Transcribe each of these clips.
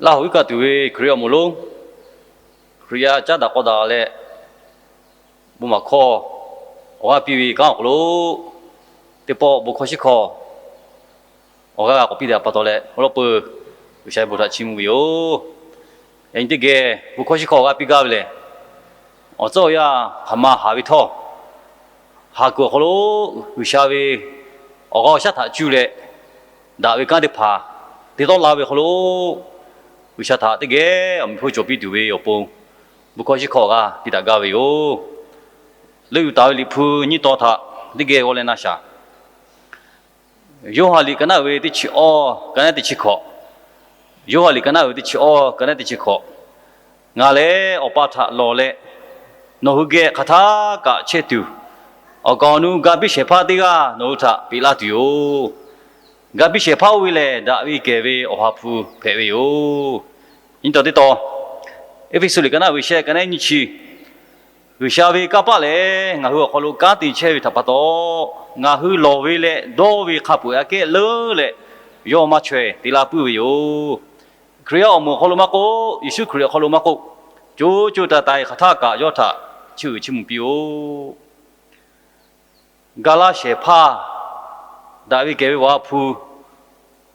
Laˇ huˍ iˉ kaˆ tuˬ ve Hkriꞈ awˬ moˍ lonˉ, Hkriꞈ yaˇ caˉ daꞈ k'aw daꞈ leh, bon maˍ hkawˇ awˬ g'aˇ piˇ ve kanˉ awˬ hk'aw lo, teˇ pawˆ bon hkawˇ shiˉ hkawˇ awˬ g'aˇ k'awꞈ piˇ daꞈ pa taw leh, awˬ lawn peuˬ G'uiˬsha ve bon htaꞈ chiˇ mvuh ve yoˬ. Yaꞈ nyi teˇ geh bon hkawˇ shiˉ hkawˇ awˬ g'aˇ piˇ gaˇ ve lehˬ, awˬ tcuhˉ awˬ yanˇ hk'aˬ ma haˍ ve htawˇ, haˍ kuiˬ awˬ hk'aw lo G'uiˬsha ve awˬ g'aˇ awˬ shaˉ htaꞈ cuˇ leh, daꞈ ve kanˉ teˇ hpaˍ te tawˆ la ve hk'aw lo, G'uiˬsha htaꞈ teˇ geh awˬ meꞈ hpfuhˇ cawˬ piˇ tuˬ ve awˬ pon, bon hkawˇ shiˉ hkawˇ awˬ g'aˇ piˇ daꞈ gaˇ ve yoˬ. Leuˆ yuˬ taˍ ve Liꞈ hpu nyiˇ tawn htaꞈ teˇ geh g'aw leh na shaˍ. Yoˇhanˬ liꞈ ka naˉ uiˍ ve teˇ chi awˇ, ka naˉ teˇ chi hkawꞈ. Yoˇhanˬ liꞈ ka naˉ uiˍ ve teˇ chi awˇ, ka naˉ teˇ chi hkawꞈ. Ngaˬ lehˬ Awˬ pa htaꞈ lawˬ leh, nawˬ hui geh hk'aˬ htaˇ kaꞈ chehˇ tuˬ, awˬ kaˍ awˬ nu ga piˇ shehˍ hpaˇ teˇ g'aˇ nawˬ hui htaꞈ peꞈ laˇ tuˬ yoˬ. Ga piˇ shehˍ hpaˇ oˇ ve lehˬ, daꞈ ve kehˬ ve Awˬ ha hpu hpehꞈ ve yoˬ. Nyiˇ tawn teˇ tawn, Eˇfeˇsuꞈ liꞈ ka naˉ uiˍ ve shehˆ, ka naˉ nyiˇ chi. G'uiˬsha ve kanˇ paˆ lehˬ, ngaˬ hui awˬ hk'aw lo kanˉ te chehˇ ve htaꞈ pa taw, ngaˬ hui lawˬ ve leh dawˇ ve hk'a peu-eˬ aꞈ kehˉ leuˉ leh, yawˇ maˇ chaweh te laˇ puiˉ ve yoˬ. Hkriꞈ yaˇ awˬ moˍ awˬ hk'aw lo maˇ k'oˆ, Yeˍsuˆ Hkriꞈ awˬ hk'aw lo maˇ k'oˆ, co co taiˍ taiˍ hk'aˬ htaˇ kaꞈ yawˇ htaꞈ chiˇ uiˍ chiˇ mvuh piˇ-oˆ. Ga laˇ shehˍ hpaˇ, daꞈ ve kehˬ ve Awˬ ha hpu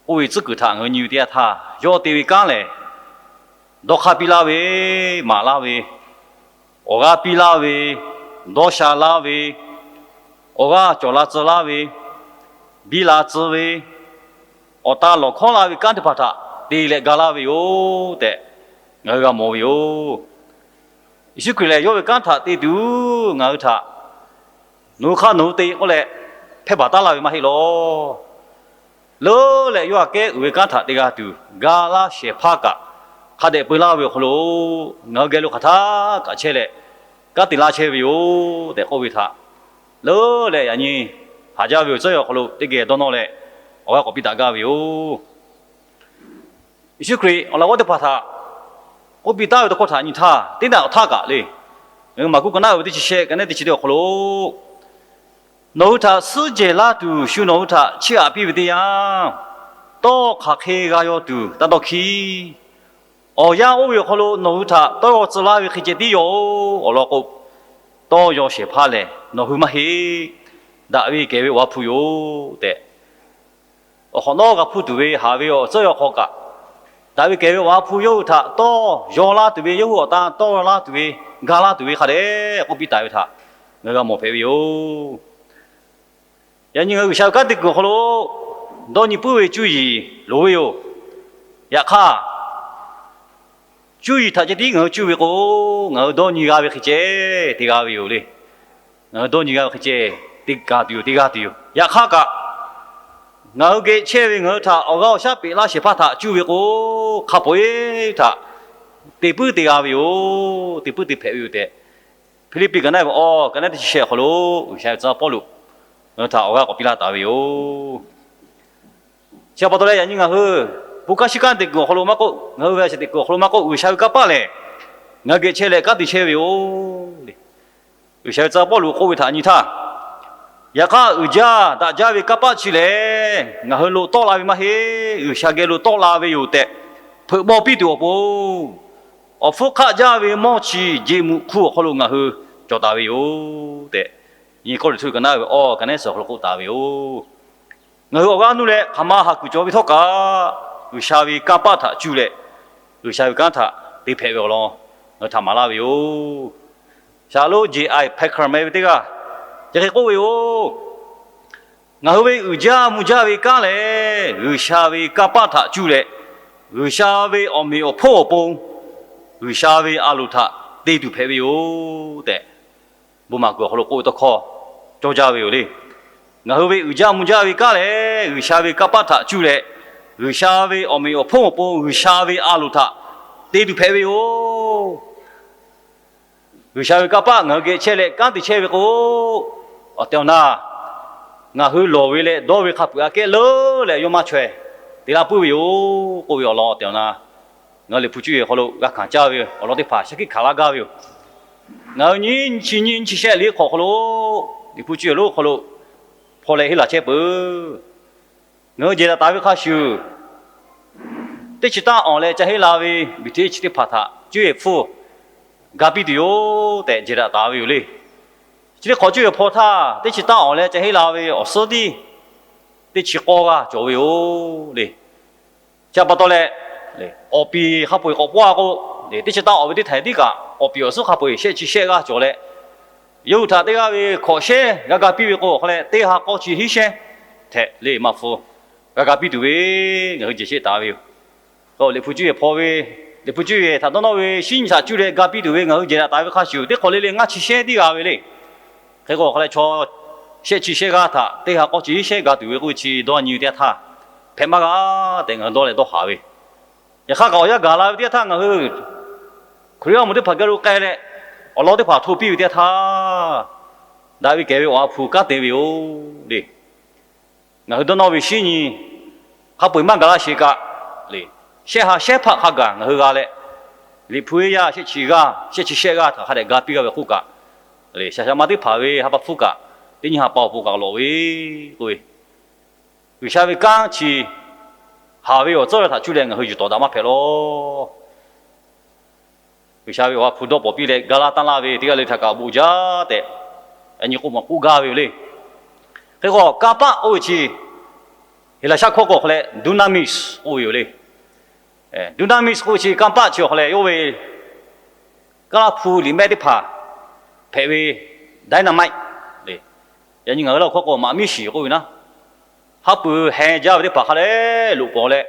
oˇ ve tcuhˉ kuiˬ htaꞈ ngaˬ hui nyi ve teˇ yanˇ htaˇ, yawˇ te ve kanˉ lehˬ, dawˇ hk'aˇ piˇ laˇ ve, maˍ laˇ ve, awˬ g'aˇ piˇ laˇ ve, dawˇ sha laˇ ve, awˬ g'aˇ cawˬ la tcuh laˇ ve, biˇ la tcuh ve, awˬ ta lawˬ hkawˉ laˇ ve kanˉ teˇ hpaˍ htaꞈ te leh ga laˇ ve yoˬ tehꞈ, ngaˬ hui g'a mawˬ ve yoˬ. Yeˍsuˆ Hkriꞈ lehˬ, yawˇ ve kanˉ htaꞈ te tuˬ ngaˬ hui htaꞈ nawˬ hui hk'aˇ nawˬ hui te k'oˆ leh hpehˇ baˬ taˉ laˇ ve maˇ heˆ law. Leuˉ leh yawˇ aꞈ kehˉ uiˍ ve kanˉ htaꞈ te g'a tuˬ, ga laˇ shehˍ hpaˇ kaꞈ hk'a dehꞈ peu laˇ ve awˬ hk'aw lo, ngaˬ hui geh lo hk'aˬ htaˇ kaꞈ chehˇ leh, kanˉ te laˇ chehˇ ve yoˬ tehꞈ k'oˆ ve htaꞈ, leuˉ leh yaꞈ nyi haꞈ jaˇ ve awˬ tcuhˉ awˬ hk'aw lo teˇ geh dawˇ nawˇ leh, awˬ g'aˇ k'awꞈ piˇ daꞈ gaˇ ve yoˬ. Yeˍsuˆ Hkriꞈ awˬ laꞈ g'awˇ teˇ hpaˍ htaꞈ k'oˆ piˇ taˉ ve tawˇ hkawˇ htaꞈ nyi htaˇ, teˇ naꞈ htaˇ kaꞈ le, ngaˬ hui Maˍkuˆ ka naˉ uiˍ ve teˇ chi shehˆ, ka naˉ teˇ chi teˇ awˬ hk'aw lo, nawˬ hui htaꞈ suhˉ jehˬ laˇ tuˬ shu nawˬ hui htaꞈ chiˇ aꞈ piˇ ve teˇ yanˇ, tawˇ hk'aˬ hk'e g'a yaw tuˬ taˇ dawˇ hkiˉ. Awˬ yanˇ oˇ ve awˬ hk'aw lo nawˬ hui htaꞈ tawˇ yaw tcuh laˇ ve hk'e ceh tiˉ yoˬ. Awˬ lawn k'o, tawˇ yaw shehˍ hpaˇ lehˬ nawˬ hui maˇ heˆ. Daꞈ ve kehˬ ve Awˬ ha hpu yoˬ tehꞈ, awˬ hk'awꞈ nawˉ g'a hpuˇ tuˬ ve haˍ ve awˬ tcuhˉ awˬ hk'aw kaꞈ, daꞈ ve kehˬ ve Awˬ ha hpu yawˇ hui htaꞈ tawˇ yaw laˇ tuˬ ve, yawˇ hui awˬ ta tawˇ yaw laˇ tuˬ ve, ga laˇ tuˬ ve hk'a dehꞈ k'oˆ piˇ taˍ ve htaꞈ ngaˬ hui g'a mawˬ hpehꞈ ve yoˬ. Yaꞈ nyi ngaˬ hui G'uiˬsha ve kanˉ te kuiˬ awˬ hk'aw lo dawˇ nyi puiˉ ve cuˇ yiˍ loˍ ve yoˬ. Yaꞈ hk'aˇ, cuˇ yiˍ htaꞈ ceh tiˉ ngaˬ hui cuˇ ve k'o, ngaˬ hui dawˇ nyi g'a ve hk'e ceh te g'a ve yoˬ le. Ngaˬ hui dawˇ nyi g'a ve hk'e ceh te g'a tuˬ yoˬ, te g'a tuˬ yoˬ. Yaꞈ hk'aˇ kaꞈ, ngaˬ hui geh chehˇ ve ngaˬ hui htaꞈ awˬ g'aˇ awˬ shaˉ peꞈ laˇ shehˍ hpaˇ htaꞈ cuˇ ve k'o, hk'a peu-eˬ htaꞈ te puiˉ te g'a ve yoˬ. Te puiˉ te hpehꞈ ve yoˬ tehꞈ, Hpiˇliˇpiˆ ka naˉ ve awˬ ka naˉ teˇ chi shehˆ awˬ hk'aw lo G'uiˬsha ve tcuh Pawˇluꞈ ngaˬ hui htaꞈ awˬ g'aˇ k'awꞈ piˇ laˇ taˍ ve yoˬ. Chi pa taw leh yaꞈ nyi ngaˬ hui bon kanˉ shiˉ kanˉ te kuiˬ awˬ hk'aw lo maˇ k'oˆ, ngaˬ hui ve a shaꞈ teꞈ kuiˬ awˬ hk'aw lo maˇ k'oˆ, G'uiˬsha ve kanˇ paˆ lehˬ, ngaˬ hui geh chehˇ leh kanˉ te chehˇ ve yoˬ. G'uiˬsha ve tcuh Pawˇluꞈ k'oˆ ve htaꞈ nyi htaˇ, yaꞈ hk'aˇ uiˍ jaˇ daꞈ jaˇ ve kanˇ paˆ chi lehˬ, ngaˬ hui lo tawˆ la ve maˇ heˆ. G'uiˬsha geh lo tawˆ la ve yoˬ tehꞈ, hpeuꞈ bawˇ piˇ tuˬ awˬ pon, awˬ hpfuhˇ hk'aˆ jaˇ ve mawˇ chi jeꞈ mvuhꞈ hkuˇ awˬ hk'aw lo ngaˬ hui cawˬ taˍ ve yoˬ tehꞈ, nyi Kawˇrenˍhtuˆ ka naˉ ve awˬ ka naˉ suhˍ awˬ hk'aw lo k'oˆ taˍ ve yoˬ. Ngaˬ hui awˬ g'aˇ nuˇ leh hk'aˬ ma haˍ kuiˬ cawˬ ve htawˇ kaꞈ, G'uiˬsha ve kanˇ paˆ htaꞈ cuˇ leh, G'uiˬsha ve kanˉ htaꞈ te hpehꞈ ve awˬ lawn ngaˬ hui htaꞈ maˍ laˇ ve yoˬ. Shaˍlonˍ J. I. Packer meh ve teˇ g'aˇ chi hk'e k'oˆ ve yoˬ. Ngaˬ hui ve uiˍ jaˇ mvuh jaˇ ve kanˉ lehˬ, G'uiˬsha ve kanˇ paˆ htaꞈ cuˇ leh, G'uiˬsha ve awˬ meꞈ awˬ hponˇ awˬ pon, G'uiˬsha ve a loˍ htaꞈ te tuˬ hpehꞈ ve yoˬ tehꞈ, bon maˍ kuiˬ awˬ hk'aw lo k'oˆ ve tawˇ hkawˇ cawˇ jaˇ ve yoˬ le. Ngaˬ hui ve uiˍ jaˇ mvuh jaˇ ve kanˉ lehˬ, G'uiˬsha ve kanˇ paˆ htaꞈ cuˇ leh, G'uiˬsha ve awˬ meꞈ awˬ hponˇ awˬ pon G'uiˬsha ve a loˍ htaꞈ te tuˬ hpehꞈ ve yoˬ. G'uiˬsha ve kanˇ paˆ ngaˬ hui geh chehˇ leh kanˉ te chehˇ ve k'o, awˬ tehˬ awˬ na ngaˬ hui lawˬ ve leh dawˇ ve hk'a peu-eˬ aꞈ kehˉ leuˉ leh yawˇ maˇ chaweh te laˇ puiˉ ve yoˬ k'oˆ ve awˬ lawn awˬ tehˬ awˬ na Ngaˬ hui Liꞈ hpu cuˇ yehˬ hk'aw lo g'a hkanˍ caˇ ve yoˬ. Awˬ lawn teˇ hpaˍ shaˉ hkiˆ hkanˍ laˇ gaˇ ve yoˬ. Ngaˬ hui nyiˇ chi nyiˇ chi shehˆ liꞈ hk'awꞈ hk'aw lo Liꞈ hpu cuˇ yehˬ lonˉ hk'aw lo hpaw leh henˇ laˬ chehˇ peuˬ. Ngaˬ hui jehˬ daꞈ taˍ ve hk'a shuˍ, teˇ chi taˇ awˍ leh ca henˇ la ve Liꞈ hpu chi teˇ hpaˍ htaꞈ cuˇ yehˬ hpfuhˇ ga piˇ tuˬ yoˬ tehꞈ jehˬ daꞈ taˍ ve yoˬ le. Chi teˇ hk'awꞈ cuˇ yehˬ hpaw htaˇ, teˇ chi taˇ awˍ leh ca henˇ la ve awˬ suhˉ tiˉ teˇ chi k'awˇ g'aˇ cawˬ ve yoˬ le. Chi pa taw leh, awˬ piˍ hk'a peu-eˬ k'awꞈ pawˇ-a k'o, teˇ chi taˇ awˍ ve teˇ htaiˍ tiˉ kaꞈ awˬ piˍ awˬ suhˉ hk'a peu-eˬ shehˆ chi shehˆ g'aˇ cawˬ leh, yawˇ hui htaꞈ teˇ g'aˇ ve hkawꞈ shehˉ g'a ga piˇ ve k'o, awˬ hk'aw leh teˇ ha k'awˇ chi hiˉ shehˉ hpehꞈ le maˇ hpu g'a ga piˇ tuˬ ve ngaˬ hui jehˬ chehˇ taˍ ve yoˬ. Liꞈ hpu cuˇ yehˬ hpaw ve, Liꞈ hpu cuˇ yehˬ htaꞈ dawˇ nawˇ ve shinˉ nyi htaꞈ cuˇ leh ga piˇ tuˬ ve ngaˬ hui jehˬ daꞈ taˍ ve hk'a shuˍ, teˇ hk'awꞈ le le ngaˇ chi shehˉ tiˉ g'a ve le. Hk'e k'o, awˬ hk'aw leh chaw shehˆ chi shehˆ g'aˇ htaꞈ teˇ ha k'awˇ chi hiˉ shehˉ ga tuˬ ve k'oˆ ve chi dawˇ nyi ve teˇ yanˇ htaˇ, hpehꞈ maˇ g'a tehꞈ ngaˬ hui dawˇ leh dawˇ haˍ ve. Yaꞈ hk'aˇ kaꞈ awˬ yanˇ gaˬ la ve teˇ yanˇ htaˇ ngaˬ hui Hkriꞈ yaˇ awˬ moˍ teˇ hpaˍ geh lo k'ai leh, awˬ lawn teˇ hpaˍ hto piˇ ve teˇ yanˇ htaˇ, daꞈ ve kehˬ ve Awˬ ha hpu kanˉ te ve yoˬ le. Ngaˬ hui dawˇ nawˇ ve shinˉ nyi hk'a peu-eˬ maˇ gaˬ la sheˍ kaꞈ, shehˆ ha shehˉ hpaˆ hk'a gaˬ ngaˬ hui g'a leh, Liꞈ hpu ve yaˇ shehˆ chi g'aˇ, shehˆ chi shehˆ g'aˇ htaꞈ hk'a dehꞈ ga piˇ g'a ve k'oˆ kaꞈ, shaˍ shaˍ ma teˇ hpaˍ ve ha pa hpfuhˇ kaꞈ, teˇ nyi ha pa awˬ pon kaꞈ lawꞈ ve k'oˆ ve, G'uiˬsha ve kanˉ chi haˍ ve awˬ tcuhˉ ve htaꞈ cuˇ leh ngaˬ hui yuˬ tawˍ daꞈ maˇ hpehꞈ lawˬ. G'uiˬsha ve Awˬ ha hpu dawˇ pawnˍ piˇ leh ga laˇ tanˇ laˇ ve teˇ g'aˇ le htaꞈ kaꞈ awˬ bon jaˇ tehꞈ, yaꞈ nyi k'oˆ maˍ k'oˆ gaˇ ve yoˬ le. Hk'e k'o, kanˇ paˆ k'oˆ ve chi Heˍlaˍsaˆ hkawˇ k'o awˬ hk'aw leh dunamis k'oˆ ve yoˬ le. Dunamis k'oˆ ve chi kanˇ paˆ chi awˬ hk'aw leh yawˇ ve Kaˇlaˇ hpu liꞈ mehˆ teˇ hpaˍ hpehꞈ ve dynamite le. Yaꞈ nyi ngaˬ hui Laˇ huˍ hkawˇ k'o maꞈ miˉ shiˍ k'oˆ ve naˉ, haˉ pui heh jaˇ ve teˇ hpaˍ hk'a dehꞈ loꞈ pawnˍ leh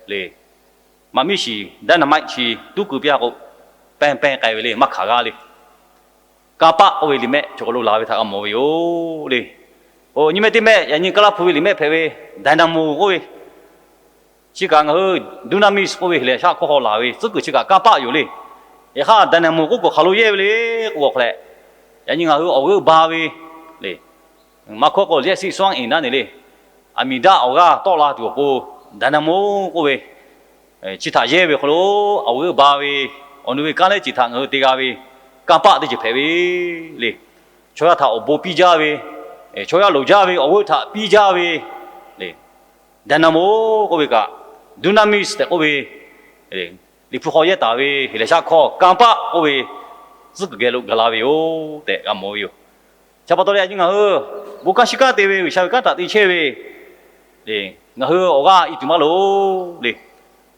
le, maꞈ miˉ shiˍ dynamite chi tuˉ keu piˇ-a k'o, pehˇ pehˇ k'ai ve le, maˇ hkanˍ g'a le. Kanˇ paˆ k'oˆ ve liꞈ mehˆ chaw k'aw lo laˬ ve htaꞈ g'a mawˬ ve yoˬ le. Oˬ, nyi mehˆ teˇ mehˆ, yaꞈ nyi Kaˇlaˇ hpu ve liꞈ mehˆ hpehꞈ ve dynamo k'oˆ ve, chi kaꞈ ngaˬ hui dunamis k'oˆ ve Heˍlaˍsaˆ hkawˇ hk'aw laˬ ve tcuhˉ kuiˬ chi kaꞈ kanˇ paˆ yoˬ le. Yaꞈ hk'aˇ dynamo k'oˆ kuiˬ hk'aˬ lo yehˇ ve le k'o, awˬ hk'aw leh, yaꞈ nyi ngaˬ hui awˬ g'euˆ ba ve le, maˇ hkawˇ k'o liꞈ siˆ suaˉ iˍ naˉ ne le, aˬ miˍ daˆ awˬ g'aˇ tawˆ la tuˬ awˬ pon dynamo k'oˆ ve chi htaꞈ yehˇ ve awˬ hk'aw lo, awˬ g'euˆ ba ve awˬ nu ve kanˉ lehˉ ceuˬ htaꞈ ngaˬ hui te g'a ve kanˇ paˆ teˇ ceuˬ hpehꞈ ve le. Chaw yaˇ htaꞈ awˬ bon piˇ jaˇ ve, chaw yaˇ loˍ jaˇ ve awˬ g'euˆ htaꞈ piˇ jaˇ ve le, dynamo k'oˆ ve kaꞈ, dunamis tehꞈ k'oˆ ve, Liꞈ hpu hk'aw yehˇ taˍ ve Heˍlaˍsaˆ hkawˇ kanˇ paˆ k'oˆ ve tcuhˉ kuiˬ geh lo gaˬ la ve yoˬ tehꞈ g'a mawˬ ve yoˬ. Chi pa taw leh, yaꞈ nyi ngaˬ hui bon kanˉ shiˉ kanˉ te ve G'uiˬsha ve kanˉ htaꞈ te chehˇ ve le, ngaˬ hui awˬ g'aˇ i tuˬ maˇ loˍ le.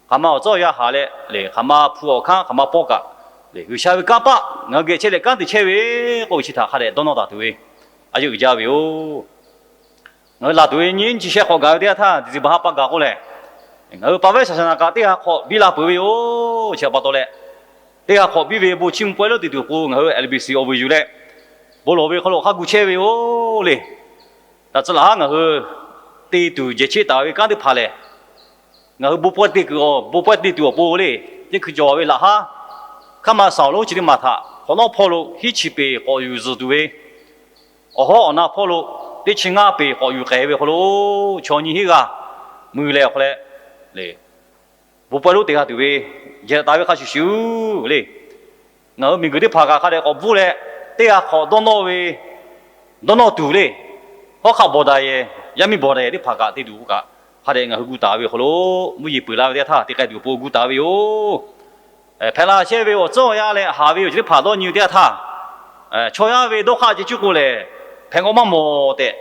Hk'aˬ ma awˬ tcuhˉ awˬ yanˇ haˍ leh le, hk'aˬ ma hpu awˬ hkanˉ hk'aˬ ma pawˆ kaꞈ le, G'uiˬsha ve kanˇ paˆ ngaˬ hui geh chehˇ leh kanˉ te chehˇ ve k'oˆ ve chi htaꞈ hk'a dehꞈ dawˇ nawˇ taˍ tuˬ ve a yeˇ uiˍ jaˇ ve yoˬ. Ngaˬ hui laˬ tuˬ ve nyiˇ nyiˇ chi sheh hk'awꞈ gaˬ ve teˇ yanˇ htaˇ, December ha pa gaˬ k'o lehˬ, ngaˬ hui pa vehˉ shaˍ shaˍ naˍ kaꞈ teˇ ha hk'awꞈ biˇ la peuˬ ve yoˬ. Chi pa taw leh, teˇ ha hk'awꞈ biˇ ve bon chiˇ mvuh pawehˇ lonˉ te tuˬ awˬ pon ngaˬ hui L B C awˬ vuiˬ yuˬ leh, bon lawˬ ve hk'aw lo hk'a gu chehˇ ve yoˬ le. Daꞈ tcuh laˬ haˉ ngaˬ hui te tuˬ jehˬ cheˆ taˍ ve kanˉ teˇ hpaˍ lehˬ, ngaˬ hui bon pawehˇ te kuiˬ, bon pawehˇ te tuˬ awˬ pon le, teˇ hkui cawˬ ve laꞈ haˉ hkaˉ ma saˍ awˬ lonˉ chi teˇ maˬ htaꞈ hk'awꞈ nawˉ hpawˇ lo hiˉ chi peˍ k'awꞈ yuˬ zuhˬ tuˬ ve, awˬ hawˉ awˬ na hpawˇ lo teˇ chi ngaˇ peˍ k'awꞈ yuˬ k'ai ve hk'aw lo, chaw nyi hiˉ g'aˇ mui leh awˬ hk'aw leh, bon pawehˇ lonˉ te g'a tuˬ ve jehˬ taˍ ve hk'a shuˍ shuˍ le. Ngaˬ hui miˬguiˬ teˇ hpaˍ kaꞈ hk'a dehꞈ k'awꞈ bvuhˇ leh, teˇ g'aˇ hk'awꞈ dawˇ nawˇ ve, dawˇ nawˇ tuˬ le, hawˉ hk'aˆ bawˬ daꞈ yehˬ, yaˇ miˇ bawˬ daꞈ yehˬ teˇ hpaˍ kaꞈ te tuˬ k'o kaꞈ, hk'a dehꞈ ngaˬ hui gu taˍ ve awˬ hk'aw lo, mvuhˇ yeˬ peuˬ la ve teˇ yanˇ htaˇ te k'ai tuˬ awˬ pon gu taˍ ve yoˬ. Hpehꞈ la chehˇ ve awˬ tcuhˉ awˬ yanˇ leh haˍ ve awˬ ceuˬ teˇ hpaˍ dawˇ nyi ve teˇ yanˇ htaˇ, chaw yaˇ ve dawˇ hk'aˆ ceh cuˇ k'o lehˬ, hpehꞈ k'o maˇ mawˬ tehꞈ,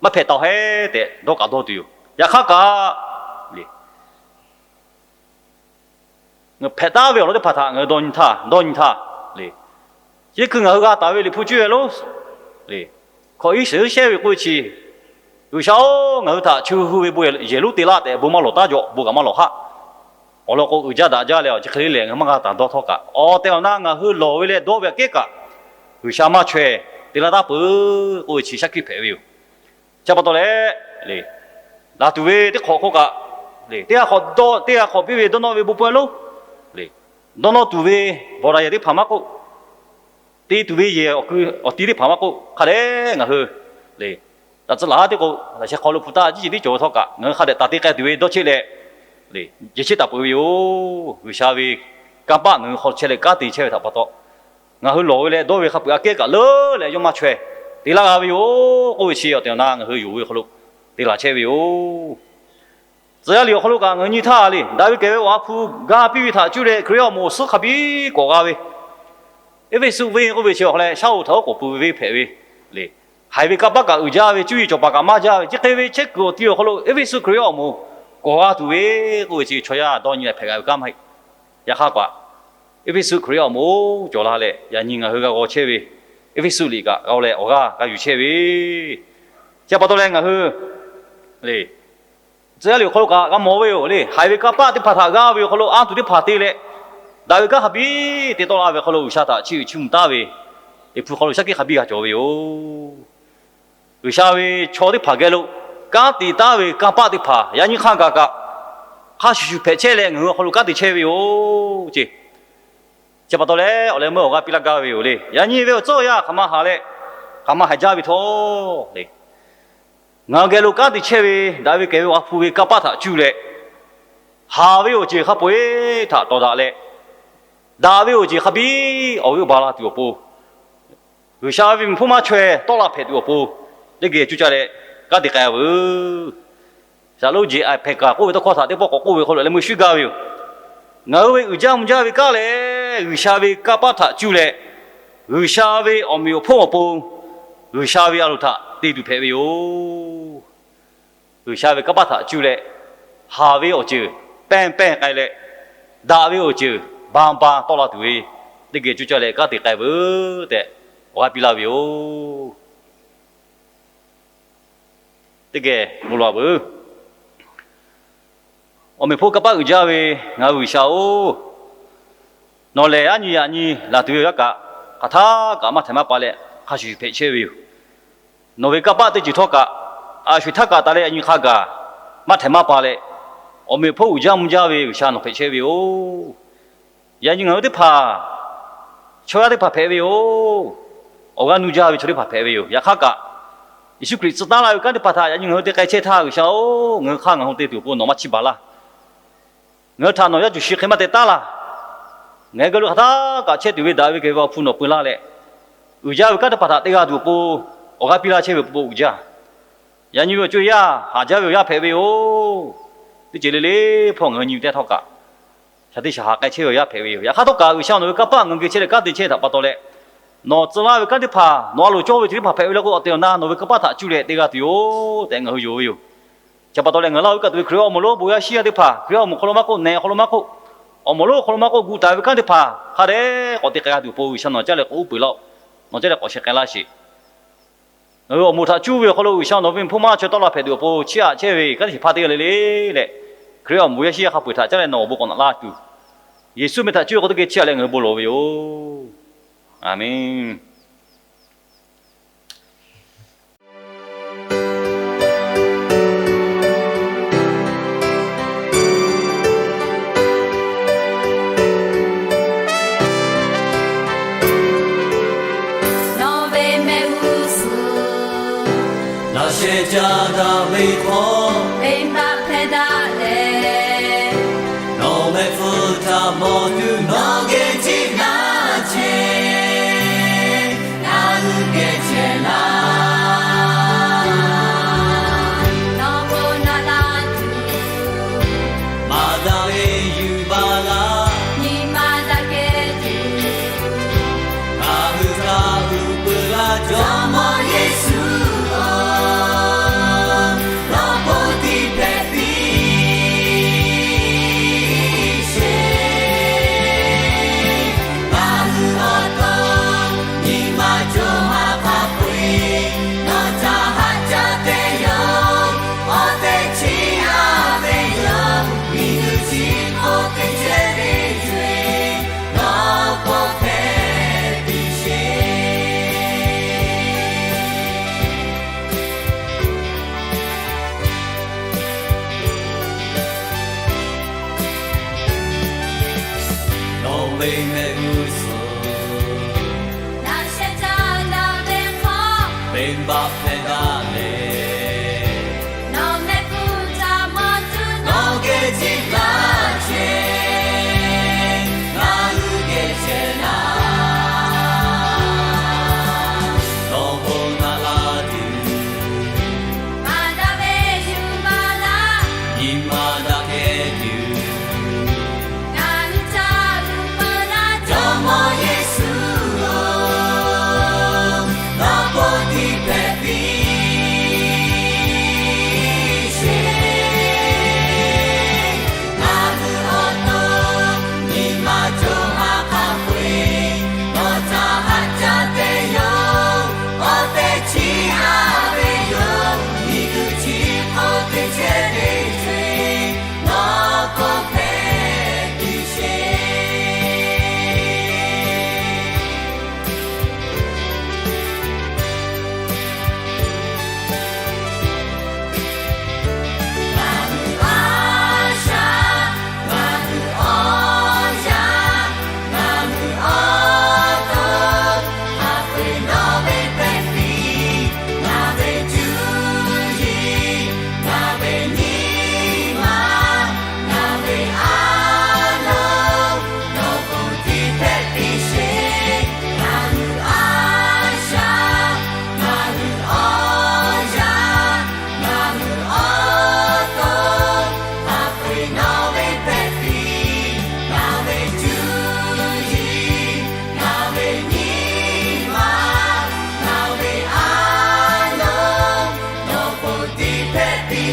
maˇ hpehꞈ taˍ hehˉ tehꞈ dawˇ kaꞈ dawˇ tuˬ yoˬ. Yaꞈ hk'aˇ kaꞈ le, hpehꞈ taˉ ve awˬ lawn teˇ hpaˍ htaꞈ ngaˬ hui dawˇ nyi htaˇ, dawˇ nyi htaˇ le, chi teˇ hkui ngaˬ hui g'a taˍ ve Liꞈ hpu cuˇ yehˬ lonˉ le, hkawꞈ iˉ shiˍ shehˇ ve k'oˆ ve chi, G'uiˬsha-oˬ, ngaˬ hui htaꞈ chi hui ve bon yehˬ lonˉ te laˇ tehꞈ bon maˇ lawˬ taˉ jaw, bon kaꞈ maˇ lawˬ haˆ. Awˬ lawn k'o, uiˍ jaˇ daꞈ jaˇ leh awˬ chi hk'e le lehˬ, ngaˬ hui maˇ g'a taˍ dawˇ htawˇ kaꞈ, awˬ tehˬ awˬ na ngaˬ hui lawˬ ve leh dawˇ ve aꞈ kehˉ kaꞈ, G'uiˬsha maˇ chaweh te laˇ taˉ peuˬ k'oˆ ve chi shaˉ hkiˆ hpehꞈ ve yoˬ. Chi pa taw leh le, laˬ tuˬ ve teˇ hk'awꞈ hk'oˆ kaꞈ le, teˇ g'aˇ hk'awꞈ dawˇ, teˇ g'aˇ hk'awꞈ piˇ ve dawˇ nawˇ ve bon pawehˇ lonˉ le, dawˇ nawˇ tuˬ ve bawˬ daꞈ yehˬ teˇ hpaˍ maˇ k'oˆ, te tuˬ ve yehˬ awˬ ti teˇ hpaˍ maˇ k'oˆ, hk'a dehꞈ ngaˬ hui le, daꞈ tcuh laˬ haˉ teˇ k'o, laꞈ sheh hk'aw lo hpu taˇ ciˉ ceh tiˉ cawˬ ve htawˇ kaꞈ, ngaˬ hui hk'a dehꞈ taˍ te k'ai tuˬ ve dawˇ cheˆ leh, jehˬ chehˇ taˍ peuˬ ve yoˬ. G'uiˬsha ve kanˇ paˆ ngaˬ hui hk'aw chehˇ leh kanˉ te chehˇ ve htaꞈ pa taw, ngaˬ hui lawˬ ve leh dawˇ ve hk'a peu-eˬ aꞈ kehˉ kaꞈ leuˉ leh yawˇ maˇ chaweh te laˇ g'a ve yoˬ. K'oˆ ve chi awˬ tehˬ awˬ na ngaˬ hui yonˍ ve hk'aw lo te laˬ chehˇ ve yoˬ. Tcuh yaˇ liꞈ awˬ hk'aw lo kaꞈ ngaˬ hui nyi htaˇ le, daꞈ ve kehˬ ve Awˬ ha hpu ga piˇ ve htaꞈ cuˇ leh Hkriꞈ yaˇ awˬ moˍ awˬ suhˉ hk'a biˇ k'awꞈ g'a ve, Eˇfeˇsuꞈ venˇ k'oˆ ve chi awˬ hk'aw leh shaˉ hoꞈ htaꞈ oˉ k'oˍ pui ve venˇ hpehꞈ ve le. Haiˬ ve kanˇ paˆ kaꞈ uiˍ jaˇ ve, cuˇ yiˍ cawˬ paˍ kaꞈ maˇ jaˇ ve, chi hk'e ve chehˇ kuiˬ awˬ ti awˬ hk'aw lo Eˇfeˇsuꞈ Hkriꞈ yaˇ awˬ moˍ k'awꞈ g'a tuˬ ve k'oˆ ve chi chaw yaˇ dawˇ nyi leh hpehꞈ g'a ve kanˉ maˇ heˆ. Yaꞈ hk'aˇ kaꞈ, Eˇfeˇsuꞈ Hkriꞈ yaˇ awˬ moˍ cawˬ la leh yaꞈ nyi ngaˬ hui g'a g'aw chehˇ ve, Eˇfeˇsuꞈ liꞈ kaꞈ g'a leh awˬ g'aˇ g'a yuˬ chehˇ ve, chi pa taw leh ngaˬ hui le tcuh yaˇ liꞈ awˬ hk'aw lo kaꞈ g'a mawˬ ve yoˬ le. Haiˬ ve kanˇ paˆ teˇ hpaˍ htaꞈ g'aˇ ve awˬ hk'aw lo anˇ tuˬ teˇ hpaˍ te leh, daꞈ ve kanˉ hk'a biˇ te tawˆ la ve hk'aw lo G'uiˬsha htaꞈ chiˇ uiˍ chiˇ mvuh taˉ ve, Liꞈ hpu hk'aw lo shaˉ hkiˆ hk'a biˇ g'a cawˬ ve yoˬ. G'uiˬsha ve chaw teˇ hpaˍ geh lo kanˉ te taˉ ve kanˇ paˆ teˇ hpaˍ yaꞈ nyi hk'a gaˬ kaꞈ hk'a shuˍ shuˍ hpehꞈ chehˇ leh ngaˬ hui awˬ hk'aw lo kanˉ te chehˇ ve yoˬ ce. Chi pa taw leh awˬ leh meuˇ awˬ g'aˇ piˇ laˇ gaˇ ve yoˬ le. Yaꞈ nyi ve awˬ tcuhˉ awˬ yanˇ hk'aˬ ma haꞈ leh hk'aˬ ma haiˬ jaˇ ve htawˇ le, ngaˬ hui geh lo kanˉ te chehˇ ve daꞈ ve kehˬ ve Awˬ ha hpu ve kanˇ paˆ htaꞈ cuˇ leh, haˍ ve awˬ ceuˬ hk'a peu-eˬ htaꞈ tawˍ daꞈ leh, daꞈ ve awˬ ceuˬ hk'a biˇ awˬ g'euˆ ba la tuˬ awˬ pon, G'uiˬsha ve miˬ hpoˇ maˇ chaweh tawˆ la hpehꞈ tuˬ awˬ pon, teˇ geh cuˇ caˇ leh kanˉ te k'ai veuˬ. Saˍ loˆ jeˬ a hpehꞈ kaˍ k'oˆ ve tawˇ hkawˇ htaꞈ teˇ pawˆ k'awꞈ k'oˆ ve hk'aw lo leh meuˇ shuˉ gaˇ ve yoˬ. Ngaˬ hui ve uiˍ jaˇ mvuh jaˇ ve kanˉ lehˬ, G'uiˬsha ve kanˇ paˆ htaꞈ cuˇ leh, G'uiˬsha ve awˬ meꞈ awˬ hponˇ awˬ pon, G'uiˬsha ve a loˍ htaꞈ te tuˬ hpehꞈ ve yoˬ. G'uiˬsha ve kanˇ paˆ htaꞈ cuˇ leh, haˍ ve awˬ ceuˬ pehnˇ pehnˇ k'ai leh, daꞈ ve awˬ ceuˬ ba ba tawˆ la tuˬ ve, teˇ geh cuˇ caˇ leh kanˉ te k'ai veuˬ tehꞈ awˬ g'aˇ piˇ laˇ ve yoˬ. Teˇ geh bon lawˬ veuˬ. Awˬ meꞈ hponˇ kanˇ paˆ uiˍ jaˇ ve ngaˬ hui G'uiˬsha-oˬ, nawˬ lehˬ aˉ nyi yaꞈ nyi laˬ tuˬ ve awˬ yanˇ kaꞈ, hk'aˬ htaˇ kaꞈ maˇ htehꞈ maˇ pa leh hk'a shuˍ shuˍ hpehꞈ chehˇ ve yoˬ. Nawˬ ve kanˇ paˆ teˇ ceuˬ htawˇ kaꞈ, a sho-eˬ htaˇ kaꞈ taˍ leh yaꞈ nyi hk'a gaˬ maˇ htehꞈ maˇ pa leh, awˬ meꞈ awˬ hponˇ uiˍ jaˇ mvuh jaˇ ve G'uiˬsha nawˬ hpehꞈ chehˇ ve yoˬ. Yaꞈ nyi ngaˬ hui teˇ hpaˍ, chaw yaˇ teˇ hpaˍ hpehꞈ ve yoˬ. Awˬ g'aˇ nuˇ jaˇ ve chaw teˇ hpaˍ hpehꞈ ve yoˬ. Yaꞈ hk'aˇ kaꞈ, Yeˍsuˆ Hkriꞈ tcuh taˉ laˇ ve kanˉ teˇ hpaˍ htaꞈ yaꞈ nyi ngaˬ hui te k'ai chehˇ htaˇ, G'uiˬsha-oˬ, ngaˬ hui hk'aˇ ngaˬ hui te tuˬ awˬ pon nawˬ maˇ chiˇ baˬ laˇ. Ngaˬ hui htaꞈ nawˬ yaˇ cuˬ shi hk'e maˇ teh taˉ laˇ. Ngaˬ hui geh lo hk'aˬ htaˇ kaꞈ chehˇ tuˬ ve daꞈ ve kehˬ ve Awˬ ha hpu nawˬ peu laˇ leh, uiˍ jaˇ ve kanˉ teˇ hpaˍ htaꞈ te g'a tuˬ awˬ pon awˬ g'aˇ piˇ laˇ chehˇ ve awˬ pon uiˍ jaˇ. Yaꞈ nyi ve awˬ co yaˇ haˍ jaˇ ve awˬ yanˇ hpehꞈ ve yoˬ. Teˇ ceuˬ le le hpawˇ ngaˬ hui nyi ve teˇ htawˇ kaꞈ, shaˍ teˇ shaˍ haˍ k'ai chehˇ ve awˬ yanˇ hpehꞈ ve yoˬ. Yaꞈ hk'aˇ htawˇ kaꞈ G'uiˬsha nawˬ ve kanˇ paˆ ngaˬ hui geh chehˇ leh kanˉ te chehˇ htaꞈ pa taw leh, nawˬ tcuh laˇ ve kanˉ teˇ hpaˍ nawˬ a loˍ cawˇ ve chaw teˇ hpaˍ hpehꞈ ve le k'o, awˬ tehˬ awˬ na nawˬ ve kanˇ paˆ htaꞈ cuˇ leh te g'a tuˬ yoˬ tehꞈ ngaˬ hui yonˍ ve yoˬ. Chi pa taw leh ngaˬ hui laˇ ve kaꞈ tuˬ ve Hkriꞈ awˬ moˍ lonˉ bon yaˇ shinˉ yaˇ teˇ hpaˍ, Hkriꞈ awˬ moˍ hk'aw lo maˇ k'oˆ, nehˬ awˬ hk'aw lo maˇ k'oˆ, awˬ moˍ lonˉ awˬ hk'aw lo maˇ k'oˆ, gu taˍ ve kanˉ teˇ hpaˍ hk'a dehꞈ k'awꞈ te k'ai g'a tuˬ awˬ pon G'uiˬsha nawˬ caˇ leh k'awꞈ uˉ peunˍ laˇ-oˆ. Nawˬ caˇ leh k'awꞈ sheh k'ai laˇ sheˍ. Ngaˬ hui awˬ moˍ htaꞈ cuˇ ve awˬ hk'aw lo G'uiˬsha nawˬ ve miˬ hpoˇ maˇ chaweh tawˆ la hpehꞈ tuˬ awˬ pon chiˇ aꞈ chehˇ ve kanˉ teˇ ceuˬ hpaˇ teˇ g'aˇ le le leh, Hkriꞈ awˬ moˍ yaˇ shinˉ yaˇ hk'a peu-eˬ htaꞈ caˇ leh nawˬ awˬ bon k'awꞈ naꞈ laˇ tuˬ, Yeˍsuˆ meh htaꞈ cuˇ ve k'o teˇ geh chiˇ aꞈ leh ngaˬ hui bon lawˬ ve yoˬ. Aˍmenˍ. Nawˬ ve mehˆ g'uˇ suhˍ laꞈ sheh caˇ daꞈ ve hk'aw, venˇbaˆ hpehˇ daꞈ leh, nawˬ mehˆ hpfuhˇ htaꞈ mawˬ tuˬ nawˬ geh jiˆ laˇ chehˇ. Ngaˬ hui geh chehˇ laˇ. Nawˬ bon naꞈ laˇ tuˬ, maˍ daꞈ ve yuˬ baˬ laˇ. Nyi ma daꞈ kehˬ tuˬ, ngaˬ hui htaꞈ uˉ peunˍ laˇ. Jawˇmawˇ Yeˍsuˆ-oˬ, nawˬ bon tiˇ hpehꞈ piˇ sheˍ. Ngaˬ hui awˬ to nyi ma cawˬ ha hk'a peu-eˬ, nawˬ htaꞈ haꞈ jaˇ ve yoˬ. Awˬ tehˬ chi a ve yoˬ. Miˬguiˬ chi hk'oˆ teˇ chehˇ ve co-e, nawˬ k'awꞈ hpehꞈ piˇ sheˍ. Nawˬ ve mehˆ g'uˇ suhˍ laꞈ sheh caˇ daꞈ ve hk'aw, venˇbaˆ hpehˇ daꞈ leh, nawˬ mehˆ hpfuhˇ htaꞈ mawˬ tuˬ nawˬ geh jiˆ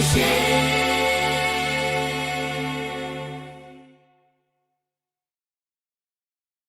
sheˍ.